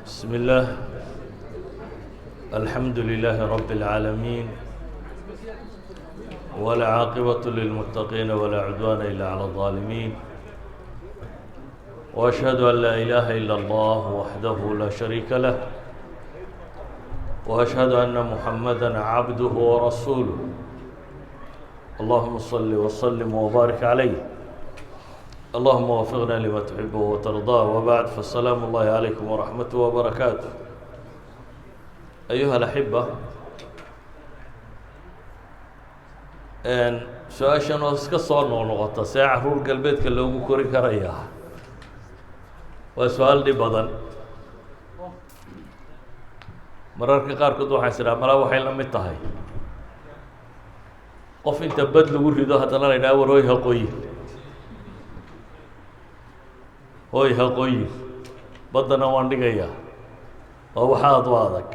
بسم الله، الحمد لله رب العالمين، والعاقبة للمتقين، ولا عدوان إلا على الظالمين، وأشهد أن لا إله إلا الله وحده لا شريك له، وأشهد أن محمدا عبده ورسوله. اللهم صل وسلم وبارك عليه. اللهم وفقنا لما تحبه وترضاه. وبعد، فالسلام الله عليكم ورحمته وبركاته. أيها الأحبة، su-aashan oo iska soo noqnoqota, see caruur galbeedka loogu kori karayaa, waa su-aal dhib badan. Mararka qaarkood waxaan is idhaha, malaa waxay la mid tahay qof inta bad lagu rido haddana la yidhaha, "War hoy, ha qoyin, hoy, ha qoyin, baddana waan dhigayaa." Waa wax aada u adag.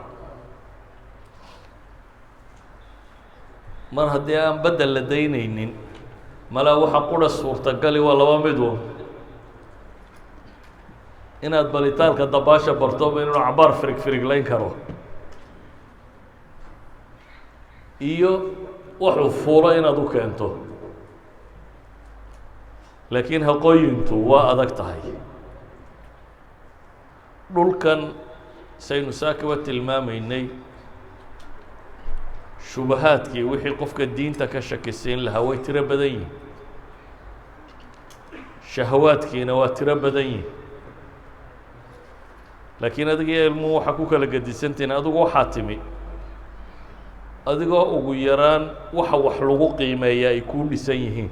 Mar haddii aan badda la daynaynin, malaa waxa qura suurtagali waa laba mid un: inaad balitaalka dabaasha barto, inuu cabaar firig firiglayn karo, iyo wuxuu fuulo inaad u keento. Laakiin haqooyintu waa adag tahay. Dhulkan saynu saakaba tilmaamaynay, shubahaadkii, wixii qofka diinta ka shakisiin lahaa, way tiro badan yihin, shahawaadkiina waa tiro badan yihin. Laakiin adiga ilmuhu waxaa ku kala gedisantihin, adigu waxaa timi adigoo ugu yaraan waxa wax lagu qiimeeya ay kuu dhisan yihiin,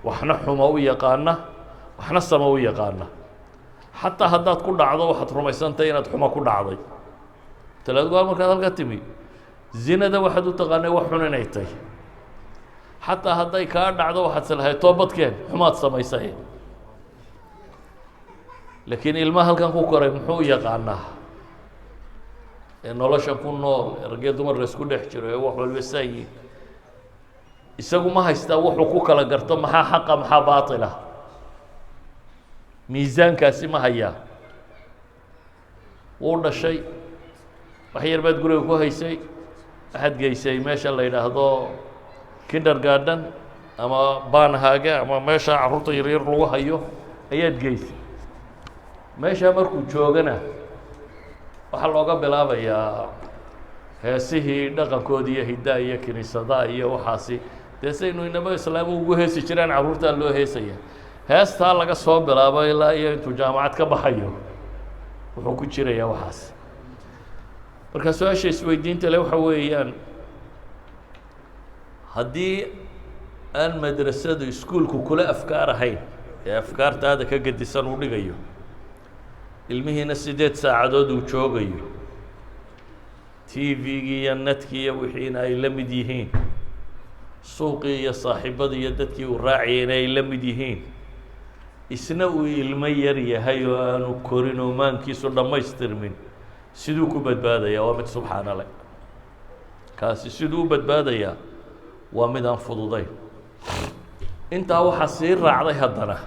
waxna xumo u yaqaana, waxna samo u yaqaana. Xataa haddaad ku dhacdo, waxaad rumaysantahay inaad xumo ku dhacday. Talaadgu markaad halka timi, zinada waxaad u taqaanay wax xun inay tahy. Xataa hadday kaa dhacdo, waxaad islahay toobadkeen, xumaad samaysay. Laakiin ilmaha halkan ku koray muxuu u yaqaanaa, ee nolosha ku nool, ee ragyo dumar la isku dhex jiro, ee wax walba saayiin? Isagu ma haystaa wuxuu ku kala garto maxaa xaqa, maxaa baatila? Miisaankaasi ma hayaa? Wuu dhashay, wax yar baad guriga ku haysay, waxaad geysay meesha la yidhaahdo kindergarten ama barnehage, ama meesha carruurta yaryar lagu hayo ayaad geysay. Meeshaa markuu joogana, waxaa looga bilaabayaa heesihii dhaqankoodi iyo hiddaha iyo kiniisadaha iyo waxaasi. Dee saynu inaba islaamu ugu heesi jiraan carruurtaa loo heesaya. Heestaa laga soo bilaabo ilaa iyo intuu jaamacad ka baxayo, wuxuu ku jirayaa waxaas. Marka su-aasha isweydiinta le waxa weeyaan, haddii aan madrasadu, iskuulku kula afkaar ahayn ee afkaartaada ka gedisan uu dhigayo, ilmihiina 8 saacadood uu joogayo, TV-gii iyo netkii iyo wixiina ay la mid yihiin, suuqii iyo saaxiibadii iyo dadkii uu raaciyeyna ay la mid yihiin, isna uu ilmo yar yahay oo aanu korin oo maankiisu dhammaystirmin, siduu ku badbaadayaa? Waa mid subxaana le. Kaasi siduu u badbaadayaa waa mid aan fududayn. Intaa waxaa sii raacday haddana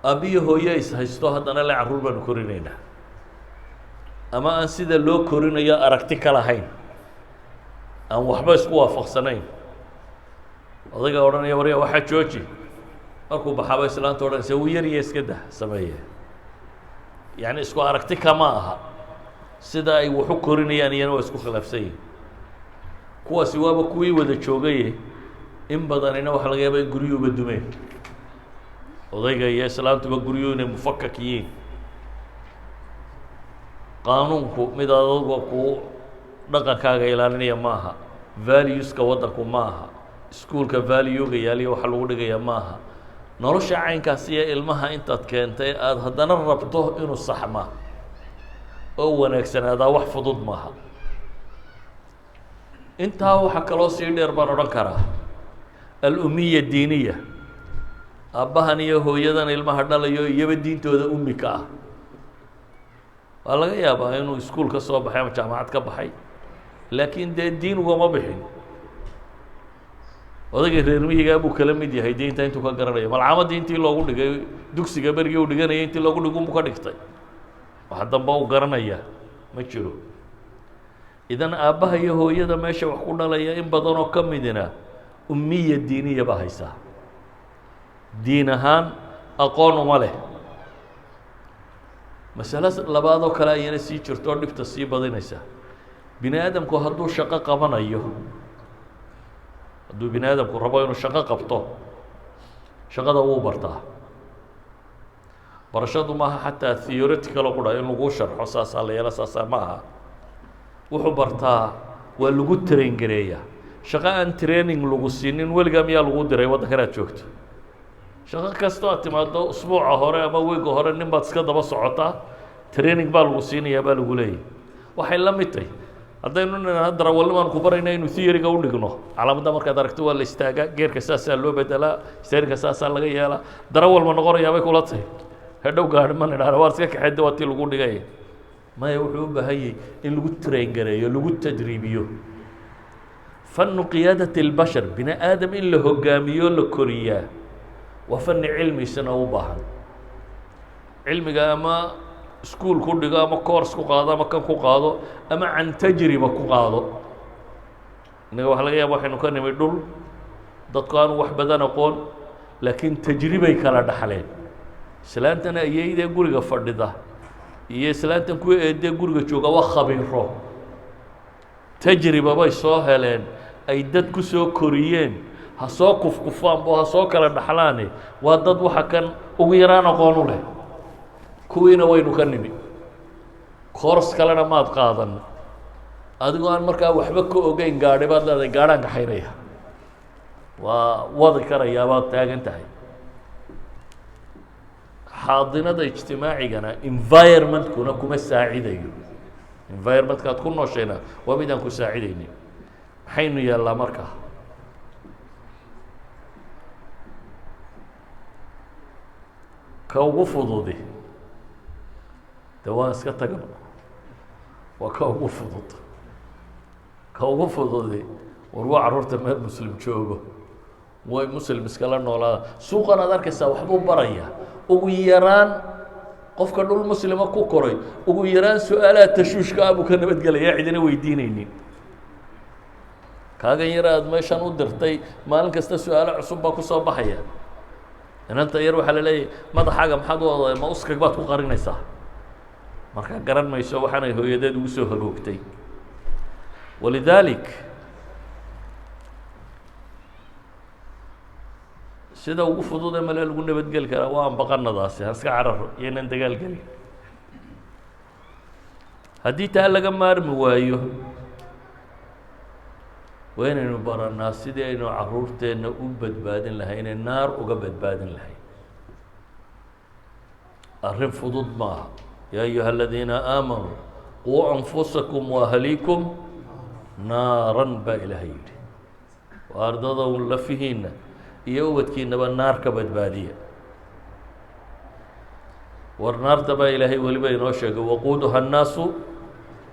abiyo hooye is haysto, haddana le carruur baanu korinaynaa, ama aan sida loo korinayo aragti ka lahayn, aan waxba isku waafaqsanayn. Odayga odhanaya, "Warya, waxaa jooji." Markuu baxaaba islaanta odhanaysa, "Wuu yariya, iska dah, sameeye." Yacni isku aragti kama aha sida ay wax u korinayaan, iyana waa isku khilaafsan yihin. Kuwaasi waaba kuwii wada joogaye, in badanina waxaa laga yaaba in guryuhuba dumeen, odayga iyo islaantuba guryuhu inay mufakak yihiin. Qaanuunku mid aduga ku dhaqankaaga ilaalinaya ma aha, valueska waddanku ma aha, iskuulka valuega yaaliya waxa lagu dhigaya ma aha. Nolosha caynkaas iyo ilmaha intaad keentay aada haddana rabto inuu saxma oo wanaagsanaadaa, wax fudud maaha. Intaa waxaa kaloo sii dheer baan odhan karaa al-umiya diiniya, aabbahan iyo hooyadan ilmaha dhalayo iyaba diintooda ummi ka ah. Waa laga yaabaa inuu iskuul ka soo baxay ama jaamacad ka baxay, laakiin dee diin ugama bixin. Odayga reer miyigaa buu kala mid yahay diinta intuu ka garanayo. Malcaamadii intii loogu dhigay dugsiga berigii uu dhiganayay intii loogu dhig unbuu ka dhigtay, wax damba u garanaya ma jiro. Idan aabbaha iyo hooyada meesha wax ku dhalaya in badan oo ka midina umiya diiniya baa haysaa, diin ahaan aqoon uma leh. Masalo labaad oo kale ayana sii jirto oo dhibta sii badinaysa. Bini aadamku hadduu shaqo qabanayo, hadduu bini aadamku rabo inuu shaqo qabto, shaqada wuu bartaa. Barashadu maaha xataa theoretical oo qura in lagu sharxo saasaa la yeela, saasaa ma aha. Wuxuu bartaa waa lagu train gareeyaa. Shaqo aan training lagu siinin weligaa miyaa lagu diray waddankan aad joogto? Shaqo kastoo aad timaado, usbuuca hore ama wiiga hore nin baad iska daba socotaa, training baa lagu siinayaa baa lagu leeyahy. Waxay la mid tahay haddaynu nidhaahno darawalnimaan ku barayna inuu theory-ga u dhigno. Calaamadda markaad aragto waa la istaagaa, geerka saasaa loo bedelaa, steerinka saasaa laga yeelaa. Darawal ma noqonayaa bay kula tahay? Hadhow gaari ma nidhahno waar iska kaxeeda, waa tii lagu dhigay. Maya, wuxuu u baahan yahay in lagu train gareeyo, lagu tadriibiyo. Fanu qiyaadat اlbashar, bini aadam in la hogaamiyo, la koriyaa, waa fani cilmiisana u baahan. Cilmiga ama iskuul ku dhigo, ama course ku qaado, ama kan ku qaado, ama can tajriba ku qaado. Innaga waxa laga yaaba waxaynu ka nimi dhul dadku aanu wax badan aqoon, laakiin tajribay kala dhaxleen. Islaantan ayeydee guriga fadhida iyo islaantan kuwa eedee guriga jooga waa khabiiro, tajriba bay soo heleen ay dad ku soo koriyeen. Ha soo kufkufaanbo, ha soo kala dhaxlaane, waa dad waxa kan ugu yaraan aqoon u leh. Kuwiina waynu ka nimi, course kalena maad qaadan. Adigoo aan markaa waxba ka ogeyn gaadhi baad leedahay, gaadhaan kaxaynaya, waa wadi karayaa baad taagan tahay. Xaadinada ijtimaacigana, environmentkuna kuma saacidayo. Environmentka aad ku nooshayna waa mid aan ku saacidaynin. Maxaynu yeellaa markaa? Ka ugu fududi de waan iska tagno, waa ka ugu fudud. Ka ugu fududi, war waa carruurta meel Muslim joogo, way Muslim iskala noolaada. Suuqan aad arkaysaa waxbuu baraya. Ugu yaraan qofka dhul Muslima ku koray, ugu yaraan su-aalaha tashuushka ah buu ka nabadgelaya, cidina weydiineynin. Kaagan yar aad meeshan u dirtay, maalin kasta su-aalo cusub baa kusoo baxaya. Inanta yar waxaa la leeyahy, madaxaaga maxaad u oday, ma uskag baad ku qarinaysaa? Markaa garan mayso waxaanay hooyadeed ugu soo hagoogtay. Walidalik sida ugu fudud ee male lagu nabadgeli karaa waa anbaqanadaasi, ha iska cararo, iyoynan dagaal gelin. Haddii taa laga maarmi waayo, waa inaynu baranaa sidii aynu caruurteenna u badbaadin lahay, inay naar uga badbaadin lahayn. Arrin fudud maaha. Yaa ayuha aladiina aamanuu quu anfusakum waahliikum naaran baa Ilaahay yidhi. Waa ardada lafihiina iyo ubadkiinaba naar ka badbaadiya. War naarta baa Ilaahay weliba inoo sheegay, waquuduha annaasu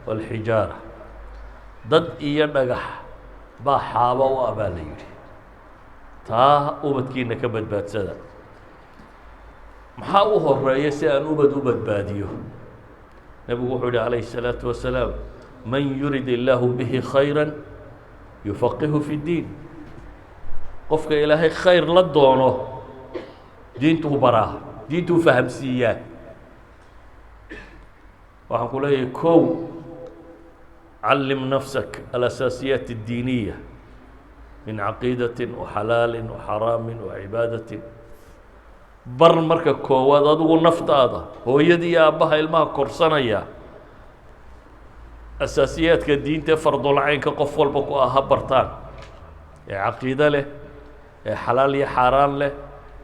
walxijaara, dad iyo dhagax baa xaabo u ah baa la yidhi. Taa ubadkiina ka badbaadsada. Maxaa u horeeya si aan ubad u badbaadiyo? Nebigu wuxuu yihi calayhi الsalaatu wasalaam, man yurid illaahu bihi khayra yufaqihu fi اddiin. Qofka Ilaahay khayr la doono diintuu baraa, diintuu fahamsiiyaa. Waxaan ku leeyahay, kow, callim nafsak alasaasiyaat اddiiniya min caqiidati waxalaali waxaraami wacibaadatin. Bar marka koowaad adigu naftaada, hooyada iyo aabbaha ilmaha korsanaya, asaasiyaadka diinta fardulcaynka qof walba ku ah ha bartaan, ee caqiide leh, ee xalaal iyo xaaraan leh,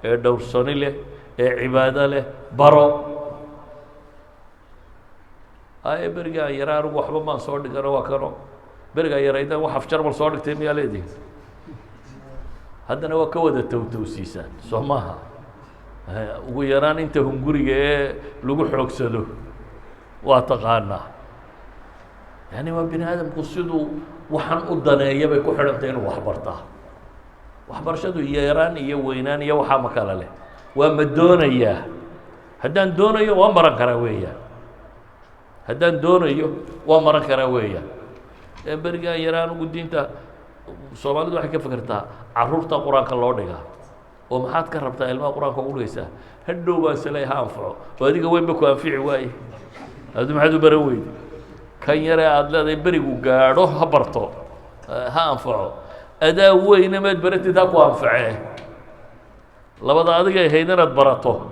ee dhowrsoni leh, ee cibaado leh, baro. Aye, berigaan yara anigu waxba maan soo dhigano, waa kano berigaan yaraydan wax afjarmal soo dhigtay miyaa leedihin? Haddana waa ka wada towtowsiisaan, soo maaha? Ugu yaraan inta hunguriga ee lagu xoogsado waa taqaanaa. Yani waa bini aadamku siduu waxaan u daneeya bay ku xidhantay inuu wax bartaa. Waxbarashadu yeeraan iyo weynaan iyo waxaa ma kala leh. Waa ma doonayaa? Haddaan doonayo, waan baran karaa weeyaan. Haddaan doonayo, waan baran karaa weeyaan. Berigaan yaraa anugu diinta, Soomaalidu waxay ka fekertaa carruurta Qur-aanka loo dhigaa. Oo maxaad ka rabtaa ilmaha Qur-aanka ugu dhigaysaa? Hadhow baan silay ha anfaco. Oo adiga weynba ku anfici waaye, adu maxaad u baran weyde? Kan yare aada leedahay berigu gaadho ha barto, ha anfaco, adaa weyne maad baratid, ha ku anfacee. Labada adigay ahayd inaad barato.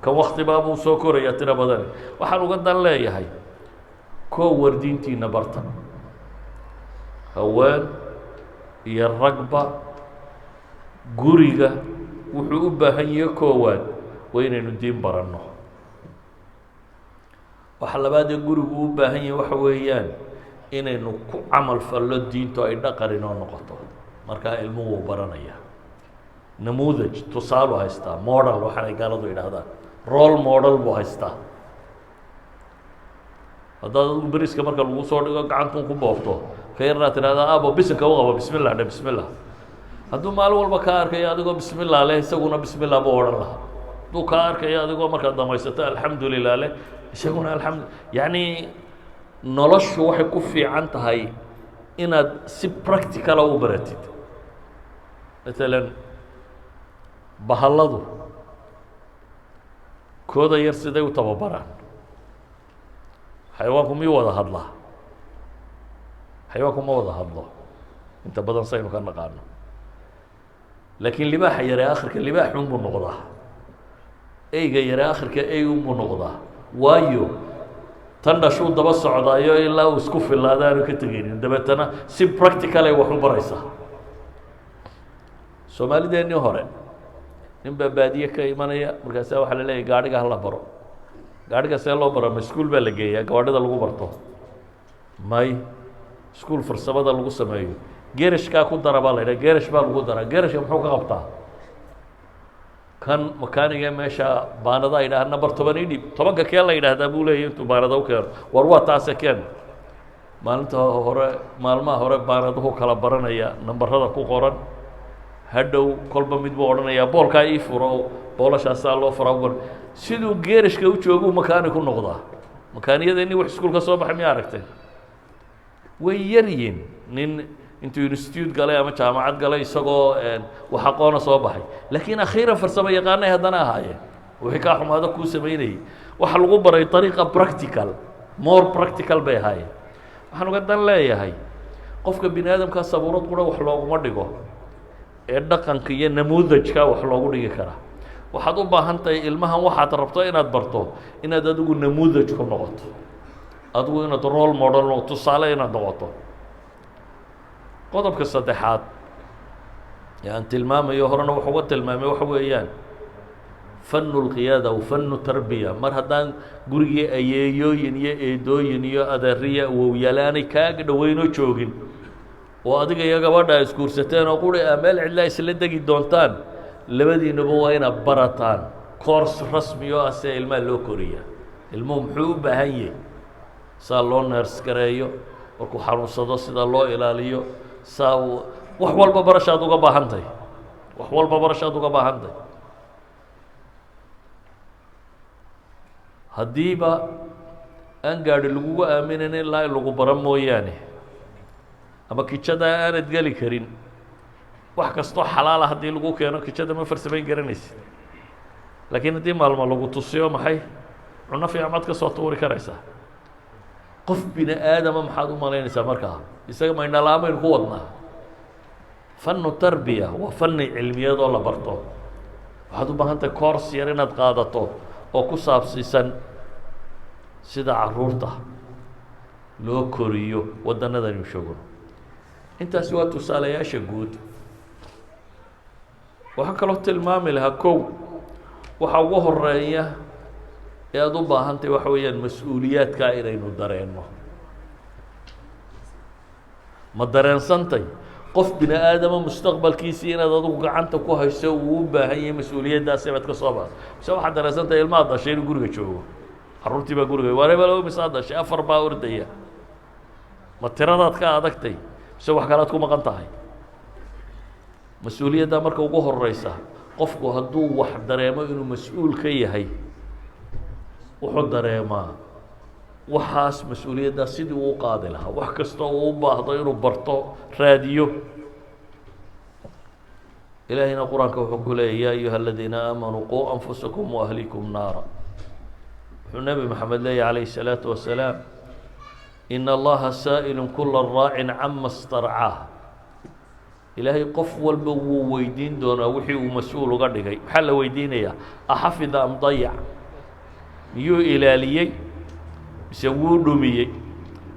Kan waktibaa buu soo koraya tiro badani. Waxaan uga dan leeyahay, koo war diintiina barta, haween iyo ragba. Guriga wuxuu u baahan yahay, koowaad waa inaynu diin baranno. Waxa labaad ee gurigu u baahan yahay waxa weeyaan inaynu ku camal fallo diintu, ay dhaqan inoo noqoto. Markaa ilmuhu wuu baranaya, namuudaj, tusaalu haystaa, model, waxaanay gaaladu yidhaahdaan role model buu haystaa. Haddaad adigu beriska marka lagu soo dhigo gacantun ku boobto, ka yarnaa tidhahdaa, "Abo, bisinka u qabo, bismillah dhe, bismillah." Hadduu maalin walba kaa arkayo adigoo bismillah leh, isaguna bismillah buu odhan lahaa. Hadduu kaa arkayo adigoo markaad dhamaysato alxamdu lilah leh, isaguna alxamdu. Yacni noloshu waxay ku fiican tahay inaad si practical ah u baratid. Matalan, bahalladu kooda yar siday u tababaraan? Xayawaanku miyuu wada hadlaa? Xayawaanku ma wada hadlo inta badan, saynu ka naqaano. Laakiin libaaxa yare akhirka libaax unbuu noqdaa, eyga yare akhirka ey unbuu noqdaa. Waayo, tan dhashuu daba socdaayo ilaa uu isku filaado aanu ka tegeynin. Dabeetana si practical ay wax u baraysaa. Soomaalideenii hore, nin baa baadiye ka imanaya, markaasa waxaa la leeyahy, gaadhiga hala baro. Gaadhiga see loo baro? Ma iskuul baa la geeyaa gawaadhida lagu barto? May, iskuul farsamada lagu sameeyo. Geerashkaa ku dara baa la yidhaha, geerash baa lagu daraa. Geerashka muxuu ka qabtaa? Kan makaaniga meesha baanada yidhaha, "Number 10 ii dhib." Tobanka kee la yidhaahdaa, buu leeyahy. Intuu baanada u keeno, "War, waa taase, keen." Maalinta hore, maalmaha hore, baanaduhu kala baranaya nambarada ku qoran. Hadhow kolba mid buu odhanayaa, "Boolkaa ii furo." Boolashaasaa loo furaa. Bar siduu geerashka u jooguu makaani ku noqdaa. Makaaniyadeenii wax iskuul ka soo baxay miya aragtay? Way yar yihiin nin intuu institute galay ama jaamacad galay isagoo wax aqoona soo baxay. Laakiin akhiiran farsamo yaqaanay haddana ahaayeen. Wixii kaa xumaado kuu samaynayay waxa lagu baray ariiqa practical, more practical bay ahaayeen. Waxaan uga dan leeyahay, qofka bini aadamkaa sabuurad qura wax looguma dhigo, ee dhaqanka iyo namuudajka wax loogu dhigi karaa. Waxaad u baahan tahay ilmahan waxaad rabto inaad barto inaad adigu namuudaj ku noqoto, adigu inaad role model noqoto, tusaale inaad noqoto. Qodobka saddexaad ee aan tilmaamayo, horena wax uga tilmaamay, waxa weeyaan فن القيادة و فن التربية. Mar haddaan gurigii ayeeyooyin iyo eedooyin iyo adeeriya awowyaal aanay kaaga dhoweynoo joogin, oo adiga iyo gabadha isguursateen oo quri a meel cidlaa isla degi doontaan, labadiinuba waa inaad barataan course rasmi oo ah sida ilmaha loo koriya, ilmuhu muxuu u baahan yahay, saa loo nurse gareeyo, markuu xanuunsado sida loo ilaaliyo, saa wax walba barashaad uga baahan tahay, wax walba barashaad uga baahan tahay. Haddiiba aan gaadhi lagugu aaminin ilaa in lagu baran mooyaane, ama kijada aanad geli karin, wax kastoo xalaala haddii lagu keeno, kijada ma farsamayn garanaysid. Laakiin haddii maalmo lagu tusiyo, maxay cunno fiican maad ka soo tuuri karaysaa. Qof bini aadama maxaad u malaynaysaa markaa? Isaga maynalaamaynu ku wadnaa. فن التربية waa fani cilmiyeed oo la barto. Waxaad u baahan tahay course yar inaad qaadato oo ku saabsiisan sida caruurta loo koriyo waddanadaynu joogno. Intaasi waa tusaalayaasha guud. Waxaan kaloo tilmaami lahaa, kow, waxa ugu horeeya ee aada u baahantahy waxa weeyaan mas-uuliyaadkaa inaynu dareenno. Ma dareensantay qof bini aadama mustaqbalkiisii inaad adigu gacanta ku hayso, uu u baahan yahay mas-uuliyaddaasi baad ka soo baas? Mise waxaad dareensantahay ilmaad dhashay inuu guriga joogo? Carruurtii baa guriga warebalo, misaad dhashay? Afar baa ordaya. Ma tiradaad ka adagtay, mise wax kalead ku maqan tahay? Mas-uuliyaddaa marka ugu horeysa, qofku hadduu wax dareemo inuu mas-uul ka yahay, wuxuu dareemaa waxaas mas-uuliyaddaa sidii uu qaadi lahaa, wax kasta uu u baahdo inuu barto, raadiyo. Ilaahayna Qur-aanka wuxuu ku leeyay: "Ya ayuha aladiina aamanuu quu anfusakum waahlikum naara." Wuxuu Nebi Maxamed leeyahy calayhi الsalaatu wasalaam: "In Allaha saa'ilun kula raacin cama starcaah." Ilaahay qof walba wuu weydiin doonaa wixii uu mas-uul uga dhigay. Maxaa la weydiinayaa? Axafida am dayac? Miyuu ilaaliyey mise wuu dhumiyey?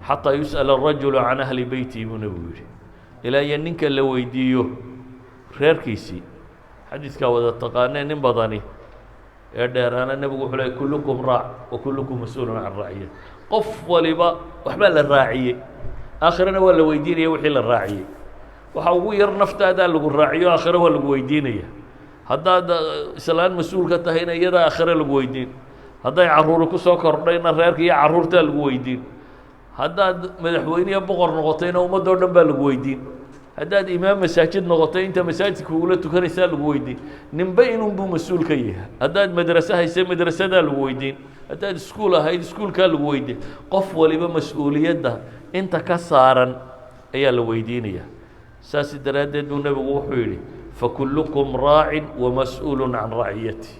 "Xataa yus'ala arajulu can ahli beytihi," buu nebigu yihi, ilaa iyo ninka la weydiiyo reerkiisii. Xadiidkaa wada taqaanee nin badani ee dheeraana, nebigu wuxuu ley: "Kullukum raac wa kullukum mas-uulun can raaciyat." Qof waliba waxbaa la raaciyey, aakhirana waa la weydiinaya wixii la raaciyey. Waxa ugu yar naftaadaa lagu raaciyo, aakhire waa lagu weydiinaya. Haddaad islaan mas-uul ka tahayna, iyadaa aakhire lagu weydiin. Hadday carruuri kusoo kordhayna, reerka iyo carruurtaa lagu weydiin. Haddaad madaxweyneyo boqor noqotayna, ummadda o dhan baa lagu weydiin. Haddaad imaam masaajid noqotay, inta masaajidka ugula tukanaysaa lagu weydiin. Ninba inunbuu mas-uul ka yahay. Haddaad madrase haysay, madrasadaa lagu weydiin. Haddaad iskuul ahayd, iskuulkaa lagu weydiin. Qof waliba mas-uuliyadda inta ka saaran ayaa la weydiinaya. Saas daraaddeed buu nebigu wuxuu yidhi: "Fakullukum raacin wamas-uulu can raciyati."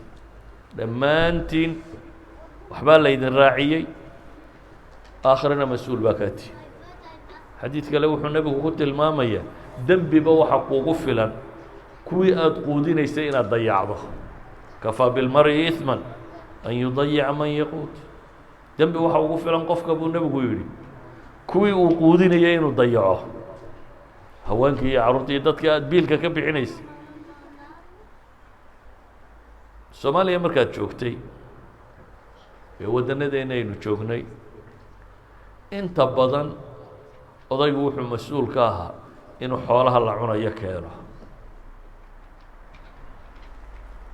Dhammaantiin waxbaa laydin raaciyey, aakhirana mas-uul baa kaa tihi. Xadiid kale wuxuu nebigu ku tilmaamayaa dembiba waxa kuugu filan kuwii aada quudinaysay inaad dayacdo. "Kafaa bilmari ihman an yudayica man yaquut." Dembi waxa ugu filan qofka, buu nebigu yidhi, kuwii uu quudinayay inuu dayaco, haweenkii iyo carruurtii iyo dadkii aada biilka ka bixinaysay. Soomaaliya markaad joogtay ee waddannadeena aynu joognay, inta badan odaygu wuxuu mas-uul ka ahaa inuu xoolaha la cunayo keeno.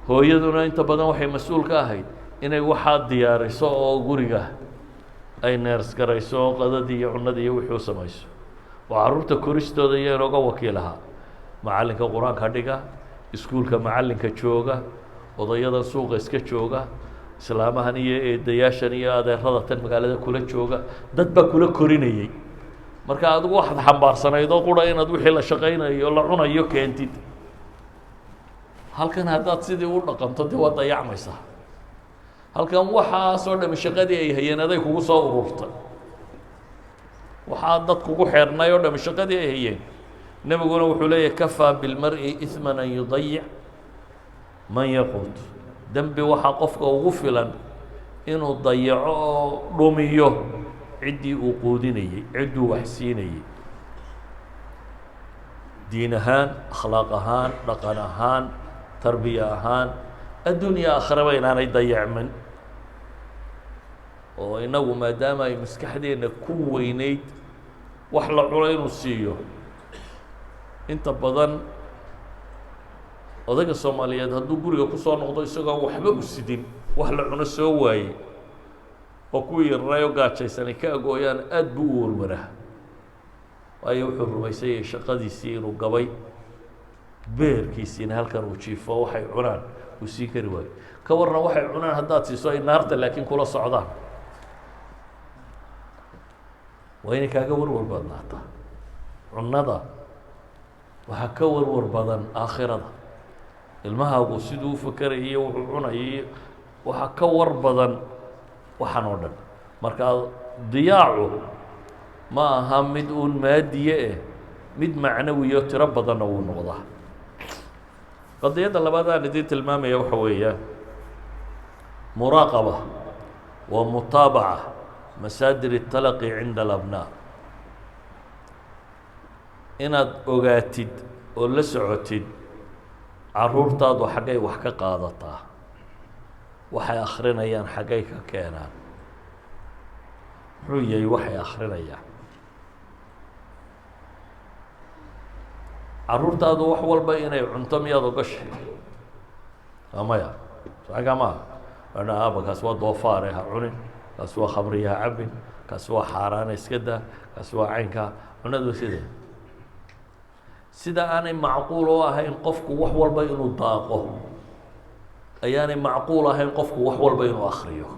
Hooyaduna inta badan waxay mas-uul ka ahayd inay waxaa diyaariso oo guriga ay neers garayso oo qadadii iyo cunadii iyo wixii u samayso, oo carruurta koristooda iyo inooga wakiil ahaa macallinka qur-aanka dhiga, iskuulka macallinka jooga, odayadan suuqa iska jooga, islaamahan iyo eedayaashan iyo adeerada tan magaalada kula jooga. Dad baa kula korinayey. Marka adigu waxaad xambaarsanayd oo qura inaad wixii la shaqaynayo la cunayo keentid. Halkan haddaad sidii u dhaqanto, dee waad dayacmaysaa. Halkan waxaasoo dhami shaqadii ay hayeen aday kugu soo ururtay, waxaa dad kugu xeernay oo dhami shaqadii ay hayeen. Nebiguna wuxuu leeyahy: "Kafaa bilmar-i ihman an yudayic man yaquut." Dembi waxaa qofka ugu filan inuu dayaco oo dhumiyo ciddii uu quudinayey, cidduu wax siinayey, diin ahaan, akhlaaq ahaan, dhaqan ahaan, tarbiya ahaan, addunya aakhiraba inaanay dayacmin. Oo inagu maadaama ay maskaxdeenna ku weyneyd wax la cuno inuu siiyo, inta badan odayga Soomaaliyeed hadduu guriga kusoo noqdo isagoon waxba u sidin, wax la cuno soo waayey, oo kuwii yararaayoo gaajaysanay ka agooyaan, aada buu u warwaraa. Waayo, wuxuu rumaysan yahay shaqadiisii inuu gabay, beerkiisiina halkan uu jiifo, waxay cunaan uu siin kari waayo. Ka warran waxay cunaan haddaad siiso ay naarta laakiin kula socdaan? Waa inay kaaga warwar badnaataa cunada. Waxaa ka warwar badan aakhirada. Ilmahaagu siduu u fakerayay iyo wuxuu cunayay waxaa ka war badan waxaan oo dhan. Marka diyaacu ma aha mid uun maadiye eh, mid macnawiyo tiro badanna wuu noqdaa. Qadiyadda labaad aan idiin tilmaamaya waxa weeyaan muraaqaba wa mutaabaca masaadir الtalaqi cinda alabnaa. Inaad ogaatid oo la socotid carruurtaadu xaggay wax ka qaadataa, waxay akrinayaan xaggay ka keenaan, muxuu yahay waxay akrinayaan carruurtaadu. Wax walba inay cunto miyaad ogashay? Maya, saga maaha. Aaba, kaas waa doofaare, ha cunin. Kaas waa khamriya, ha cabin. Kaas waa xaaraana, iska daa. Kaas waa caynkaa cunadu sida. Sida aanay macquul u ahayn qofku wax walba inuu daaqo, ayaanay macquul ahayn qofku wax walba inuu akriyo.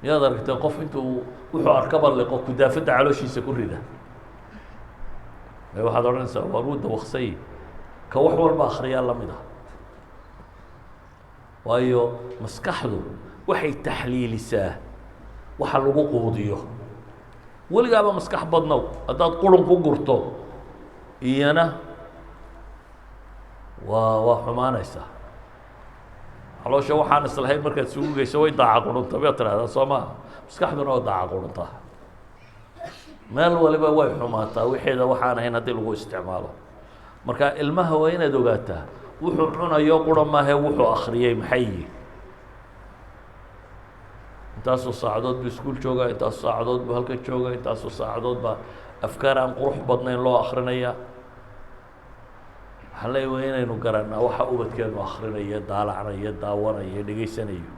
Miyaad aragtay qof intuu wuxuu arkaba liqo kudaafadda calooshiisa ku rida? Waxaad odhanaysaa waar wuu dawaqsay. Ka wax walba akriyaa lamid ah, waayo maskaxdu waxay taxliilisaa waxa lagu quudiyo. Weligaaba maskax badnow, haddaad qurun ku gurto iyana waa xumaanaysaa. Caloosha waxaan islahayn markaad isugu geyso way daaca qurunta, miyaad tidhahdaa? Soo maaha? Maskaxduna waa daaca quruntaa, meel waliba way xumaataa wixeeda waxaan ahayn haddii lagu isticmaalo. Marka ilmaha waa inaad ogaataa wuxuu cunayo qura maahe, wuxuu akriyay maxay yihin. Intaasoo saacadood buu iskuul joogaa, intaasoo saacadood buu halkan joogaa, intaasoo saacadood baa afkaar aan qurux badnayn loo akrinaya. Waxaan leeya waa inaynu garanaa waxa ubadkeenu akrinayo, daalacnayo, daawanayo, dhegeysanayo.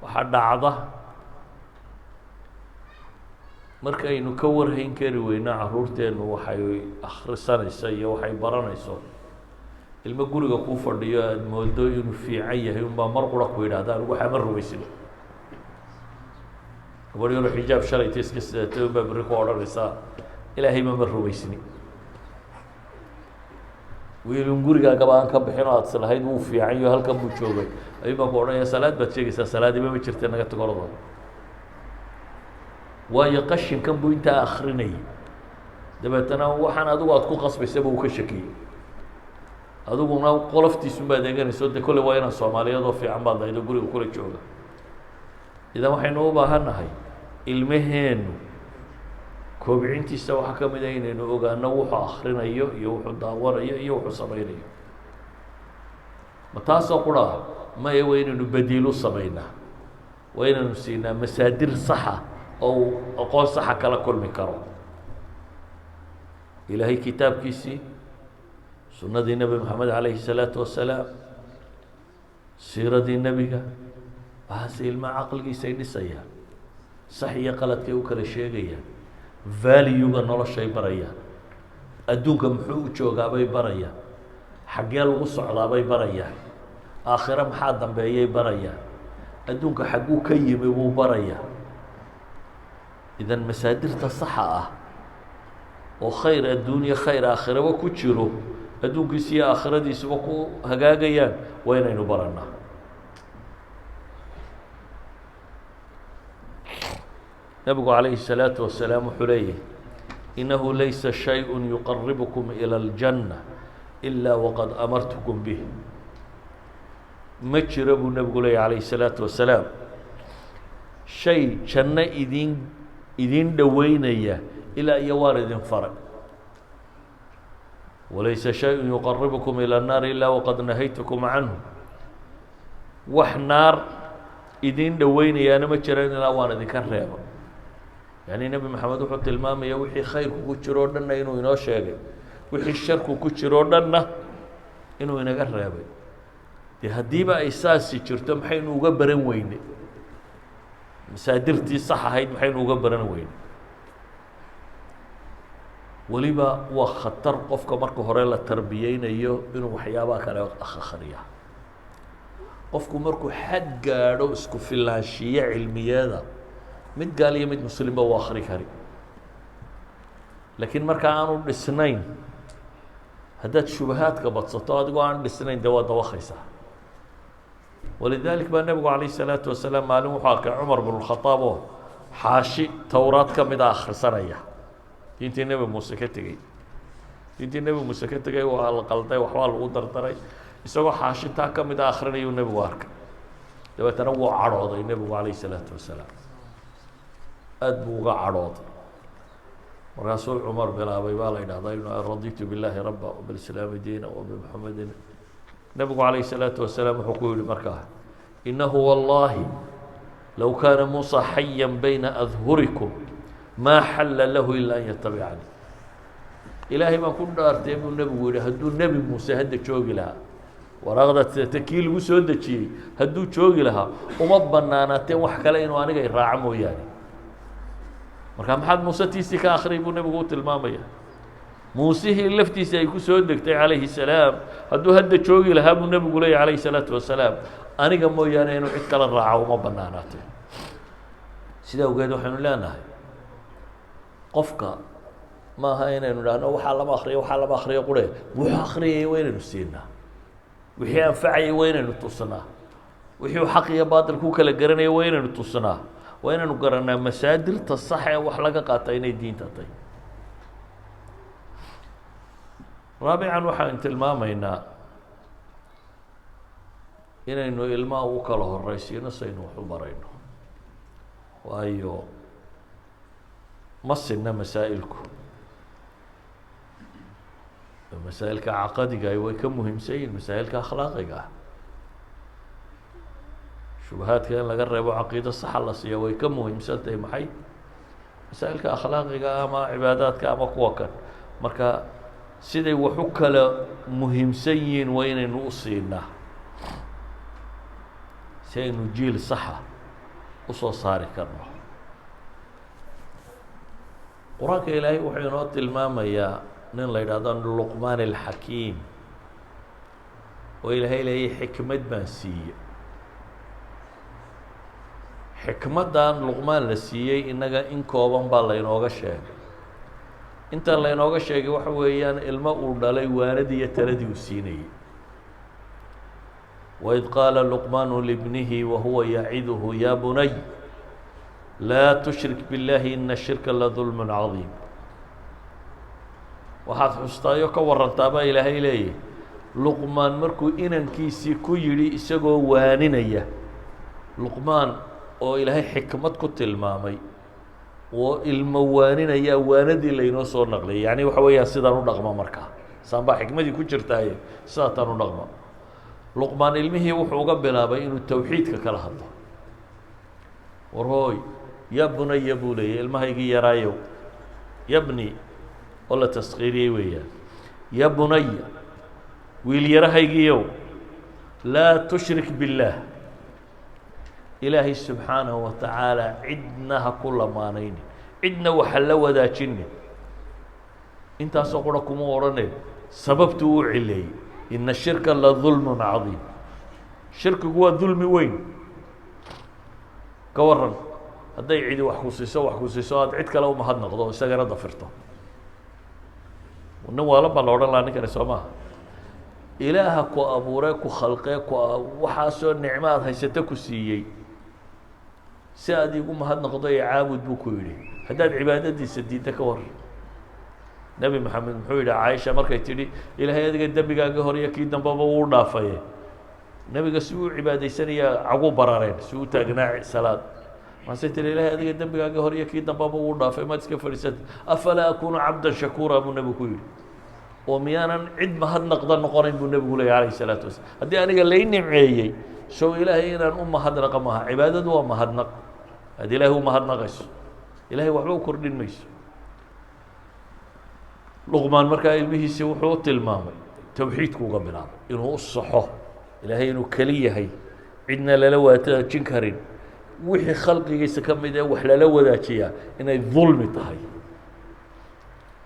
Waxaa dhacda markaynu ka warhayn kari weyno caruurteenu waxay akhrisanayso iyo waxay baranayso. Ilmo guriga kuu fadhiyo aada moodo inuu fiican yahay unbaa mar qura ku yidhahda anigu waxaa ma rumaysino. Gabadh yaroo xijaab shalayta iska sidatay unbaa berri ku odhanaysaa ilaahay ma rumaysni. Wiilun gurigaagaba aan ka bixin oo aada islahayd wuu fiican yaho halkan buu joogay, ayuun baa ku odhanaya salaad baad sheegaysaa, salaadiba ma jirta, naga tagordo. Waayo qashinkan buu intaa akrinayay, dabeetana waxaan adigu aad ku qasbaysaba uu ka shakiyey. Adiguna qoloftiisun baad eeganayso, de kolley waa inaan soomaaliyadoo fiican baad lahayd oo guriga kula jooga. Idan waxaynu u baahan nahay ilmaheenu koobcintiisa waxaa ka mid ah inaynu ogaano wuxuu akrinayo iyo wuxuu daawanayo iyo wuxuu sameynayo. Ma taasoo qura maya, waa inaynu badiilu sameynaa, waa inaynu siinaa masaadir saxa oo uu aqoon saxa kala kulmi karo. Ilaahay kitaabkiisii, sunnadii nebi Maxamed calayhi الsalaatu wasalaam, siiradii nebiga, waxaase ilmaha caqligiisay dhisayaan, sax iyo qaladkay u kala sheegayaan, valuega noloshay barayaan, adduunka muxuu u joogaabay barayaan, xaggee lagu socdaabay barayaan, aakhiro maxaa dambeeyay barayaan, adduunka xagguu ka yimi buu barayaa. Idan masaadirta saxa ah oo khayr adduunya khayr aakhiraba ku jiro, adduunkiisa iyo aakhiradiisuba ku hagaagayaan, waa inaynu baranaa. Nabigu calayhi الsalaatu wasalaam wuxuu leeyahy inahu laysa shayء yuqaribukum ilى اljanna ilaa waqad amartukum bih. Ma jiro buu nebigu leeyahy calayhi الsalaatu wasalaam shay janno idin dhoweynaya ilaa iyo waan idin faray. Walaysa shayء yuqaribukum ilى الnaar ilaa waqad nahaytukum canhu. Wax naar idin dhoweynayaana ma jiraan ilaa waan idinka reeba. Yani Nebi Maxamed wuxuu tilmaamaya wixii khayrku ku jiro o dhanna inuu inoo sheegay, wixii sharku ku jiro o dhanna inuu inaga reebay. Dee haddiiba ay saasi jirto, maxaynu uga baran weyne masaadirtii sax ahayd? Maxaynu uga baran weyne? Weliba waa khatar qofka marka hore la tarbiyeynayo inuu waxyaabaha kale akhriya. Qofku markuu xad gaadho isku filaanshiye cilmiyeeda, mid gaal iyo mid muslimba uu akri kari, laakiin marka aanu dhisnayn, haddaad shubahaadka badsato adigoo aan dhisnayn, dee waa dawakaysaa. Walidalik baa nebigu calayh الsalaatu wasalaam maalin wuxuu arkay Cumar bn khadaab oo xaashi towraad ka mid a akhrisanaya, diintii Nebi Muuse ka tegey. Diintii Nebi Muuse ka tegey waa la qalday, waxbaa lagu dardaray. Isagoo xaashitaa ka mid a akrinayuu nebigu arkay. Dabeetana wuu cadhooday nebigu calayh الsalaatu wasalaam, aada buu uga cadhooday. Markaasuu Cumar bilaabay, baa la yidhahdaa, inu raditu billahi raba wbilislaami diina wabimuxamedin. Nebigu calayh الsalaatu wasalaam wuxuu ku yihi markaa: inahu wallahi low kaana Muusa xaya bayna adhurikum maa xalla lahu ila an yatabicanii. Ilaahay baan ku dhaartay, buu nebigu yihi, hadduu Nebi Muuse hadda joogi lahaa Waraaqdaad sidata kii lagu soo dejiyey hadduu joogi lahaa uma banaanaateen wax kale inuu aniga raaco mooyaane. Marka maxaad Muuse tiisii ka akriyay buu nebigu u tilmaamaya. Muusihii laftiisa ay ku soo degtay calayhi salaam hadduu hadda joogi lahaa buu nebigu leeyay calayhi salaatu wasalaam, aniga mooyaane inuu cid kala raaco uma banaanaateen. Sida awgeed waxaynu leenahay qofka maaha inaynu idhaahno waxaa lama akriyo, waxaa lama akriyo qure, wuxuu akriyayay waa inaynu siinaa, wixii anfacayay waa inaynu tusnaa, wixii xaq iyo baatil ku kala garanaya waa inaynu tusnaa, waa inaynu garanaa masaadirta sax ee wax laga qaata inay diinta tahy. Raabican, waxaan tilmaamaynaa inaynu ilmaha u kala horeysiino saynu wax u barayno, waayo ma sinna masaa'ilku. Masaa'ilka caqadiga way ka muhiimsan yihin masaa'ilka akhlaaqiga ah. Shubahaadka in laga reebo, caqiido saxa la siiya, way ka muhiimsan tahay maxay masaa'ilka akhlaaqiga ama cibaadaadka ama kuwa kan. Marka siday wax u kala muhiimsan yihiin waa inaynu u siinaa si aynu jiil saxa usoo saari karno. Qur-aanka Ilaahay wuxuu inoo tilmaamayaa nin la yidhahdo Luqmaan alxakiim, oo Ilaahay leeyay xikmad baan siiye. Xikmaddan Luqmaan la siiyey innaga in kooban baa laynooga sheegay. Intan laynooga sheegay waxa weeyaan ilmo uu dhalay waanadii iyo taladii uu siinayey. Waid qaala Luqmaanu libnihi wahuwa yaciduhu ya bunay laa tushrik biاllahi ina shirka la dulm cadiim. Waxaad xustaayo ka warantaabaa Ilaahay leeyahy Luqmaan markuu inankiisii ku yidhi isagoo waaninaya. Luqmaan oo Ilaahay xikmad ku tilmaamay oo ilmo waaninaya, waanadii laynoo soo naqliyay, yani waxa weeyaan sidaan u dhaqma markaa saan baa xikmadii ku jirtaaye, sidaataan u dhaqma. Luqmaan ilmihii wuxuu uga bilaabay inuu towxiidka kala hadlo. War hooy, ya bunaya buu leeyay, ilmahaygii yaraayow, yabni oo la taskiiriyey weeyaan, ya bunaya, wiil yarahaygiiyow, laa tushrik biاllaah, Ilaahay subxaanahu wa tacaala cidna ha ku lamaanaynin, cidna waxa la wadaajinin. Intaasoo qura kuma odhane, sababtuu u cileeyey: ina shirka la dulmun cadiim, shirkigu waa dulmi weyn. Ka waran hadday cidi wax ku siiso, wax ku siiso, aad cid kale umahadnaqdo, isagana dafirto? Nin waalan baa la odhan lahaa ninkani, soo maha? Ilaaha ku abuuree, ku khalqee, ku waxaasoo nicmo aad haysato ku siiyey, si aad igu mahadnaqdo ee caabud buu ku yidhi, haddaad cibaadadiisa diidda ka waran? Nebi Maxamed muxuu yidhi Caaisha markay tidhi Ilaahay adiga dembigaaga hor iyo kii dambeba wuu dhaafaye? Nebiga si uu cibaadaysanayaa cagu barareen, si u taagnaa salaad, maasay tihi Ilahay adiga dembigaaga hor iyo kii dambeba wuu dhaafay, maad iska fadhiisata? Afalaa akunu cabdan shakuura buu nebigu ku yidhi. Oo miyaanan cid mahadnaqda noqonayn buu nebigu leeyay alayh isalaatu wasalaam, haddii aniga lay nimceeyey, sow Ilaahay inaan u mahadnaqa maaha? Cibaadadu waa mahadnaq. Aad Ilaahay u mahadnaqayso, Ilahay waxba u kordhin mayso. Luqmaan markaa ilmihiisii wuxuu u tilmaamay, towxiidku uga bilaabay, inuu u saxo Ilaahay inuu keli yahay, cidna lala wadaajin karin, wixii khalqigiisa ka mid ee wax lala wadaajiyaa inay dulmi tahay.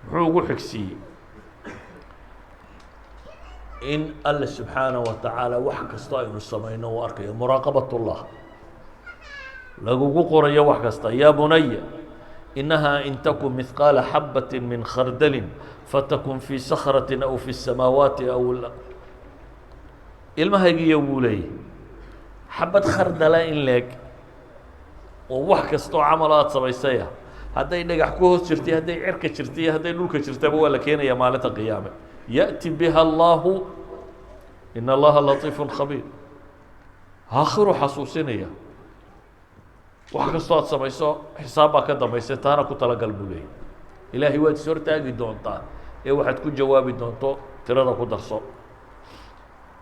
Muxuu ugu xigsiiyey? In Alle subxaanaه wa tacaala wax kastoo aynu samayno uu arkayo, muraaqabat اllah lagugu qorayo wax kasta. Ya bunaya inaha in takun mihqaala xabaة min khardali fatakun fii sakraة aw fi الsamaawaati aw. Ilmahaygiiyo wuu leeyahy, xabad khardala in leeg oo wax kastoo camalo aada samaysaya hadday dhagax ku hoos jirtay, hadday cirka jirtay iyo hadday dhulka jirtaba, waa la keenaya maalinta qiyaame. Yaأti biha Allahu, in Allaha latiif khabiir. Aakhiru xasuusinaya, wax kastoo aad samayso xisaab baa ka dambaysa, taana ku talagal buu leeyahy. Ilaahay waad is hortaagi doontaa ee waxaad ku jawaabi doonto tirada ku darso.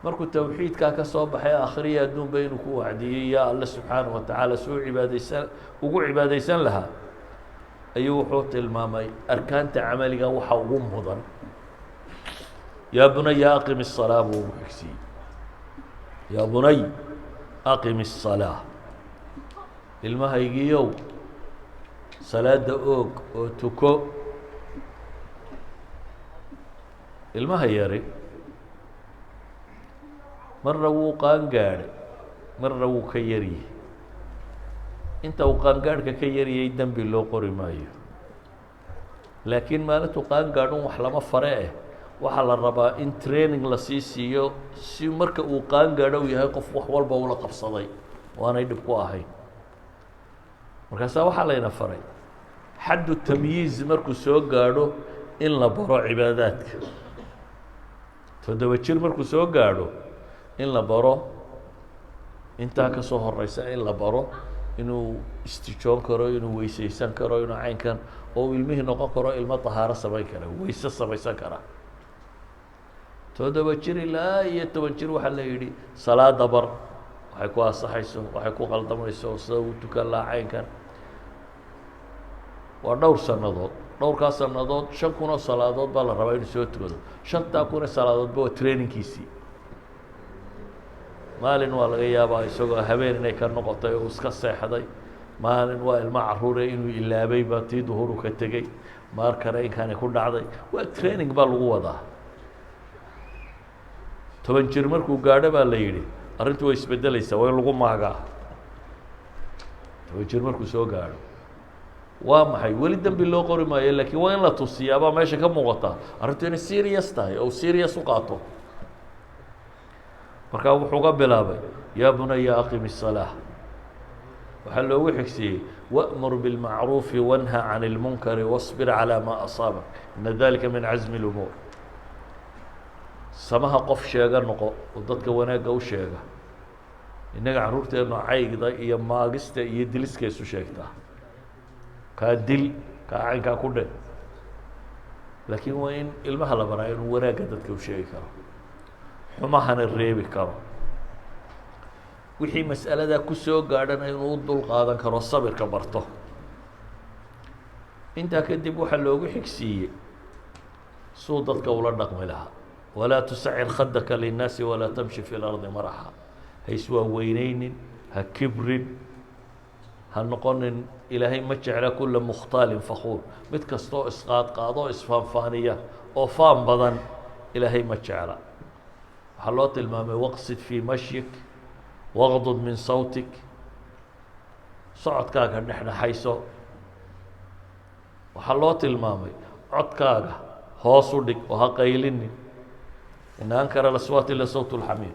Markuu towxiidkaa ka soo baxay, aakhiriya adduunba inuu ku wacdiyey ya Alle subxaanaه wa tacaala suu cibaadeysan ugu cibaadeysan lahaa, ayuu wuxuu tilmaamay arkaanta camaliga waxa ugu mudan. Yaa bunaya aqim الsalaa buu ugu xigsiiyey. Yaa bunay aqim الsalaa, ilmahaygiiyow, salaada oog oo tuko. Ilmaha yari marna wuu qaangaadhay, marna wuu ka yaryay. Inta uu qaangaadhka ka yaryay dembi loo qori maayo, laakiin maalintuu qaangaadhun wax lama fare eh. Waxaa la rabaa in training lasii siiyo si marka uu qaangaadho uu yahay qof wax walba ula qabsaday oo aanay dhib ku ahayn. Markaasaa waxaa layna faray xaddu tamyiiz markuu soo gaadho in la baro cibaadaadka. 7 jir markuu soo gaadho in la baro, intaa kasoo horeysa in la baro inuu istijoon karo, inuu weyseysan karo, inuu caynkan oo uu ilmihii noqon karo ilmo tahaaro samayn kara, weyse samaysan kara. 7 jir ilaa iyo 10 jir waxaa la yidhi salaada bar, waxay ku asaxayso, waxay ku qaldamayso, sida uu tukan lahaa, caynkan. Waa dhowr sanadood. Dhowrkaas sanadood 5000 oo salaadood baa la rabaa inuu soo tukado. 5000 oo salaadoodba waa trainingkiisii. Maalin waa laga yaabaa isagoo habeen inay ka noqotay oo iska seexday. Maalin waa ilmo caruure inuu ilaabayba tii duhuru ka tegey, maar kale inkani ku dhacday. Waa training baa lagu wadaa. 10 jir markuu gaadho baa la yidhi arrintu way isbedeleysaa, waa in lagu maagaa. 10 jir markuu soo gaadho waa maxay? Weli dembi loo qori maayo, lakiin waa in la tusiyaabaa meesha ka muuqataa arrintu inay serious tahay oo serious u qaato. Markaa wuxuu ga bilaabay yaa bunaya aqim الsalaaة. Waxaa loogu xigsiiyey wأmur bاlmacruufi wanha can اlmunkari wاصbir calى ma asaabak ina dalika min cazmi اlumuur. Samaha qof sheega noqo oo dadka wanaagga u sheega. Innaga carruurteenu caygda iyo maagista iyo diliska isu sheegtaa, kaa dil, kaa caynkaa ku dhe. Laakiin waa in ilmaha la baraa inuu wanaagga dadka u sheegi karo, xumahana reebi karo, wixii mas'aladaa kusoo gaadhana inuu u dul qaadan karo, sabirka barto. Intaa kadib waxaa loogu xigsiiyey suu dadka ula dhaqmi lahaa: walaa tusacir khadaka linnaasi walaa tamshi fi lardi maraxa. Ha iswaaweyneynin, ha kibrin, ha noqonin. Ilaahay ma jecla kula mukhtaalin fakhuur. Mid kastoo isqaadqaado, isfaanfaaniya oo faan badan Ilaahay ma jecla. Waxaa loo tilmaamay waqsid fii mashyik waqdud min sawtik, socodkaaga dhexdhexayso. Waxaa loo tilmaamay codkaaga hoos u dhig oo ha qaylinin, ina ankara laswaati la sawt lxamiir.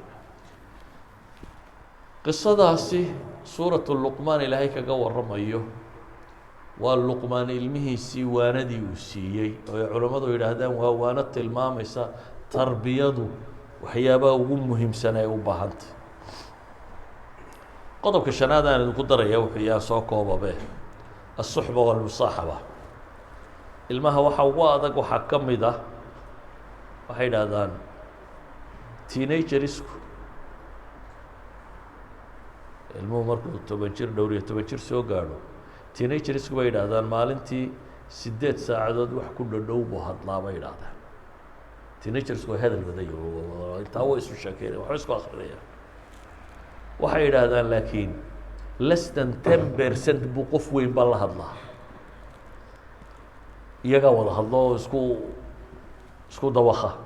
Qisadaasi suuratu Luqmaan Ilaahay kaga waramayo waa Luqmaan ilmihiisii waanadii uu siiyey, oo ay culammadu yidhaahdaan waa waano tilmaamaysa tarbiyadu waxyaabaha ugu muhiimsan ay u baahantay. Qodobka shanaad aan idinku daraya wuxuu yaha, soo koobabe, asuxba walmusaaxaba. Ilmaha waxa ugu adag waxaa ka mid ah, waxay yidhaahdaan teenagersku, ilmuhu markuu 10 jir, 12 jir soo gaadho, teenagersku bay yidhahdaan maalintii 8 saacadood wax ku dhadhow buu hadlaa bay yidhahdaan. Teenagersku way hadal baday, intaa way isu sheekeynaya, waxba isku akrinayaan waxay yidhaahdaan, laakiin less than 10% buu qof weyn ba la hadlaa. Iyagaa wada hadlo oo isku dawaka,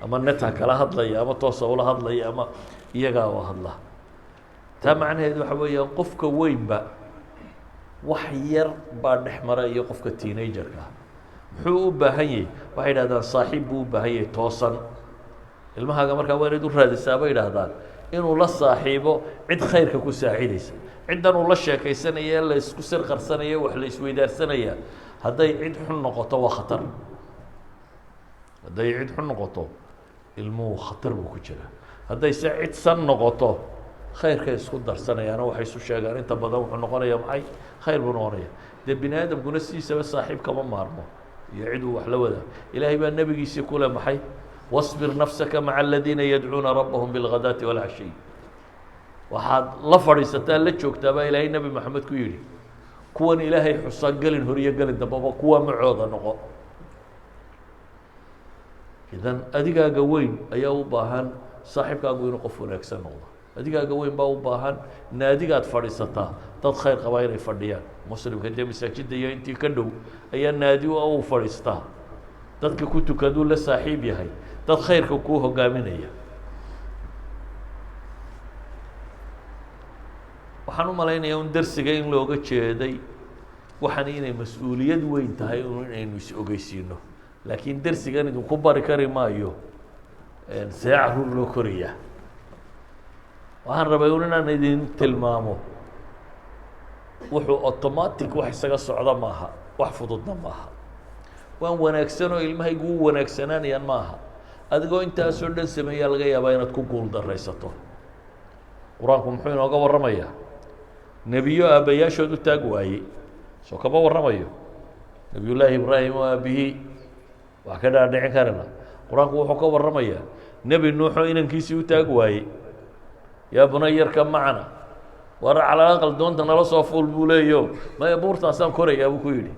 ama net ha kala hadlaya ama toosa ula hadlaya ama iyagaa wa hadla. Taa macnaheedu waxa weeyaan qofka weynba wax yar baa dhex mara iyo qofka teenagerka. Muxuu u baahan yahay? Waxay yidhahdaan saaxiib buu u baahan yahay toosan. Ilmahaaga markaa waa inaad u raadisaa bay yidhaahdaan inuu la saaxiibo cid khayrka ku saacidaysa. Ciddan uu la sheekaysanaya, la isku sir qarsanaya, wax la isweydaarsanaya, hadday cid xun noqoto waa khatar. Hadday cid xun noqoto ilmuhu khatar buu ku jiraa. Hadday se cid san noqoto, khayrkay isku darsanayaano waxay isu sheegaan inta badan wuxuu noqonaya maxay? Khayr buu noqonaya. Dee bini aadamkuna sidiisaba saaxiib kama maarmo iyo cid uu wax la wadaag. Ilaahay baa nebigiisii kule maxay? Wasbir nafsaka maca aladiina yadcuuna rabbahum bilghadaati walcashiy. Waxaad la fadhiisataa, la joogtaa baa Ilaahay Nebi Maxamed ku yidhi, kuwan Ilaahay xusa gelin horiyo gelin dambaba, kuwa macooda noqo. Idan adigaaga weyn ayaa u baahan Saaxiibkaagu inuu qof wanaagsan noqdo, adigaaga weyn baa u baahan. Naadigaad fadhiisataa dad khayr qabaa inay fadhiyaan. Muslimka dee masaajidda iyo intii ka dhow ayaa naadi u fadhiistaa, dadka ku tukaduu la saaxiib yahay, dad khayrka kuu hogaaminaya. Waxaan u malaynayaa un darsiga in looga jeeday waxaan inay mas-uuliyad weyn tahay un inaynu is ogeysiino, laakiin darsigan idinku bari kari maayo see caruur loo korayaa. Waxaan rabay un inaan idin tilmaamo wuxuu automatic wax isaga socda maaha, wax fududna maaha. Waan wanaagsan oo ilmahaygu u wanaagsanaanayaan maaha. Adigoo intaasoo dhan sameeyaa laga yaabaa inaad ku guul daraysato. Qur-aanku muxuu inooga warramayaa? Nebiyo aabbayaashood u taag waayey, soo kama warramayo? Nebiyullaahi Ibraahim oo aabihii wax ka dhaadhicin karana. Qur-aanku wuxuu ka warramayaa Nebi Nuuxoo inankiisii u taag waayey. Yaa bunayarka macna, war calal aqal doonta nala soo fuul, buu leeyo. Maya, buurtaasaan korayaa, buu ku yidhi.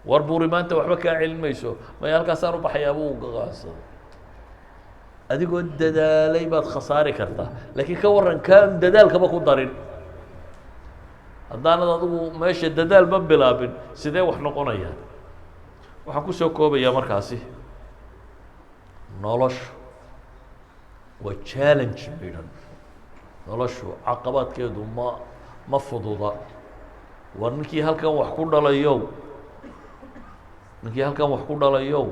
War buuri maanta waxba kaa celin mayso. Maya, halkaasaan ubaxayaa, buu go'aansaday. Adigoo dadaalay baad khasaari kartaa, laakiin ka warran kaan dadaalkaba ku darin? Haddaanad adigu meesha dadaalba bilaabin, sidee wax noqonayaan? Waxaan kusoo koobayaa markaasi, noloshu waa challenge midhan. Noloshu caqabaadkeedu ma fududa. War ninkii halkan wax ku dhalayow, ninkii halkan wax ku dhalayow,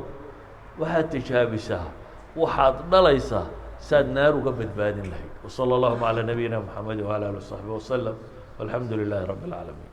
waxaad tijaabisaa waxaad dhalaysaa saad naar uga badbaadin lahayd. وصلى اللهma عlى نبيina mحamed وعlى آله وصaحبه وسلم، والحamdu للahi رب العaalمين.